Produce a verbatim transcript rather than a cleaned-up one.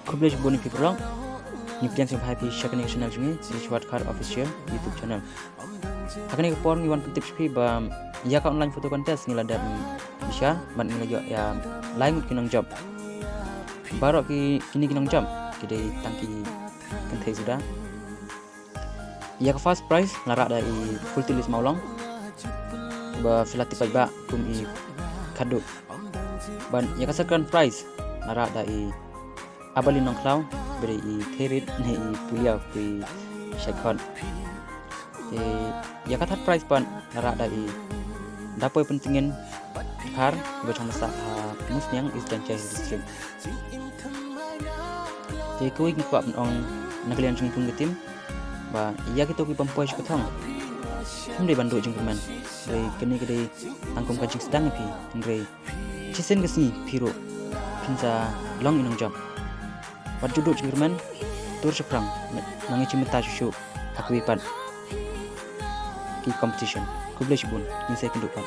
Khublei shibun ïa phi paralok. Ngi pdiang sngewbha ïa phi sha kane ka channel jong ngi, Rishwat Khar Official YouTube channel. Ha kane ka por ngi wan pyntip sha phi ba ïa ka online photo contest ngi la dep ïa sha, bad ngi la ïoh ïa lai ngut ki nongjop. Baroh ki, kine ki nongjop ki dei tang ki kynthei suda. Ïa ka first prize la rah da i Fultilis Mawlong, ba phi la tip paidbah kum i Khadduh. Bad ïa ka second prize la rah da i Abalin Nongkhlaw, ba dei i Therit ne i Puliaw, i Shaikhon. Te ïa ka third prize pat la rah da i Dapoi Pyntngin Khar, ba jong masa ha Musniang, East Jaintia Hills District. Te kawei ngi kwah ban ong na ka liang jong ngi kum ka team ba ïa kito ki bym poi sha ka thong, phim dei ban duh jingkyrmen. Hynrei kane ka dei tang kum ka jingsdang ïa phi, hynrei shisien ka sngi phi ruh phin sa long i nongjop. Wat ju duh jingkyrmen, tur shaphrang, nang ïa chimbynta shuh shuh ha kiwei pat ki competition. Khublei shibun, ngin sa ïakynduh pat.